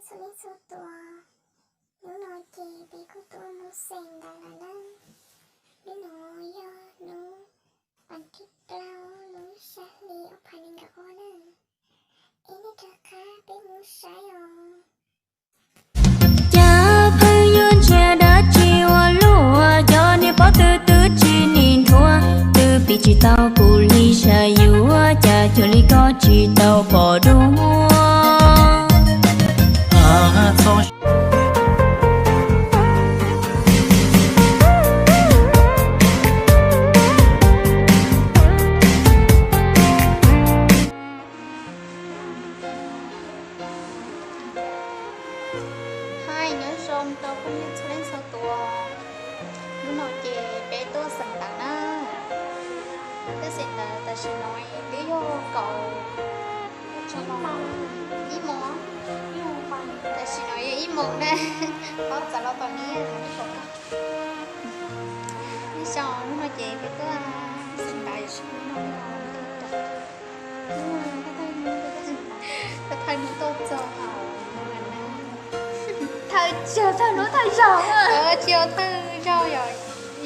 txhua leej txhua tus, hnub no ces peb kuj tuaj mus xeem ntawv lawm na. Hnub no yog hnub vas thib plaub lub xya hli ob phav nees nkaum ob na. Es nej rov qab peb mus saib os. Cas pheej yuav ntsia dab tsi ua luaj, cov niag pob tw twb tsis nim nthuav, twb piv tsis tau kuv li sab yuav, cas cuag li koj tsis tau pom dua. Hais nyob zoo rau phooj ywg txhua leej txhua tus. Hnub no ces peb tuaj xeem ntawv na. Peb xeem ntawv tam sim no twb yog kaum ib moos, tam sim no yog ib moos na. Txav los tom niam. Nyob zoo, hnub no ces peb tuaj xeem ntawv, thawj hnub tuaj txog hauv no na. Thawj, thawj hnub thawj zaug, tsis yog thawj zaug,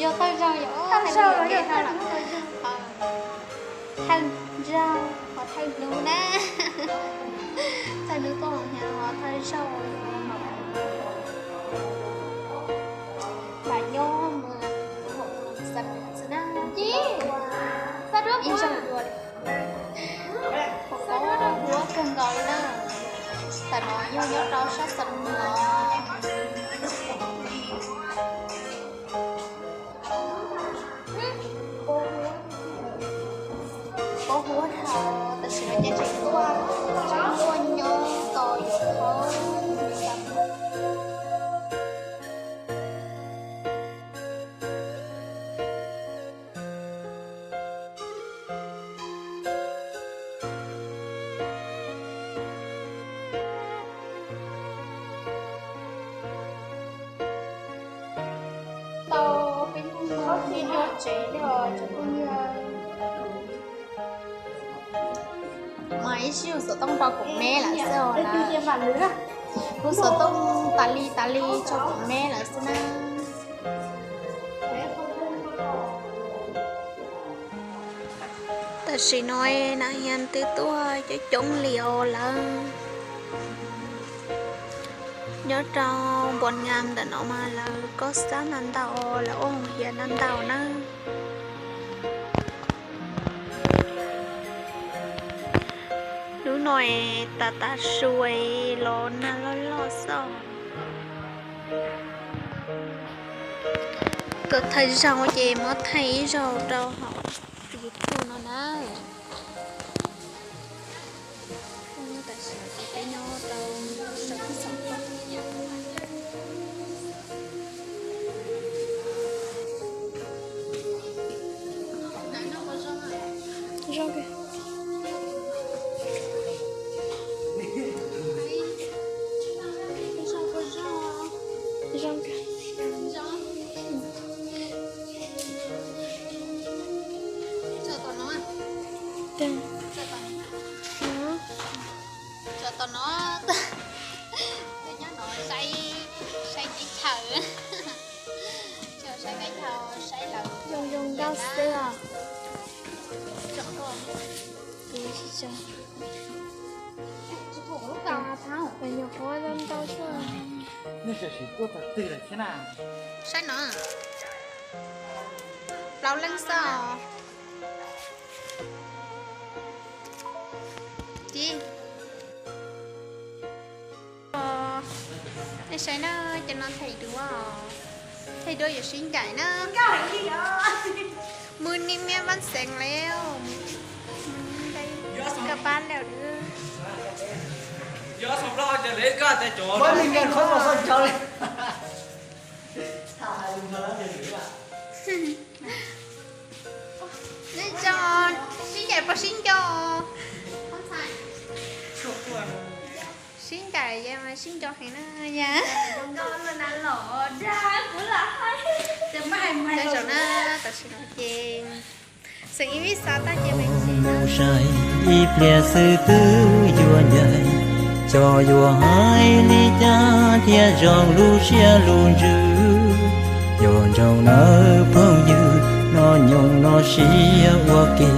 yog thawj zaug, yog thawj zaug los yog thawj hnub thawj zaug. Thawj zaug ho thawj hnub na. Thawj hnub tuaj hauv no ho thawj zaug. Npam nyob mus xab xwb na. Ib zaug dua li. Qhov qub huab kawg nkaus li na. Tam no yog nyob rau sab Xam Nuas. Pob huab dhau, tam sim no ces tseem tuaj, tseem tuaj nyob tos yuav pob. Tau peb hnub no peb nyob tsev li os cov phooj ywg. Mas ib sij xov tooj rau kuv me lawm xwb os na. Kuv xov tooj tas li tas li rau kuv me lawm xwb na. Tam sim no nas hias twb tuaj coob coob li os lawm. Nyob rau Npuas Nyas ntawm no mas lawv koj xab ntau ntau, lawv ua hauv hiav ntau ntau na. Hnub no tas tas su los nag loj loj xwb. Kom thaij zaug ces muab thaij ib zaug rau hauv YouTube no na. Tam sim no ces peb nyob rau saum ib xeem paj. Zoo kawg. Zoo kawg. Tso tom no. Tso tom no. Nyob no saib, saib teb chaws. Tso saib teb chaws, saib lawv zoo zoo nkauj xwb os. Tso, tsis tso. Nyuam qhuav ntau xwb. Saib no, plaub leej xwb os. Tiv, nej saib na, cov no thaij duab, thaij duab yuav sib ncaim na. Mus ni miab vaj xeem lawm, kab pab lawm. Nej tso, sib ncaim puas sib nco? Sib ncaim mas sib nco heev na yom. Tam sim no ces xeem ib vib xav tag ces mus saib ib pliag xwb twb yuav ncaim. Xyov yuav hais li cas thiaj zoo lub siab lub ntsws, yog ntsoov nawb phooj ywg, noj nyoos noj siab ua ke,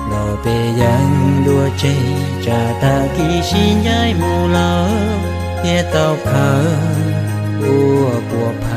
los peb yeej dua tseg, tsam tag kis sib ncaim mus lawm thiaj tau khaws ua puas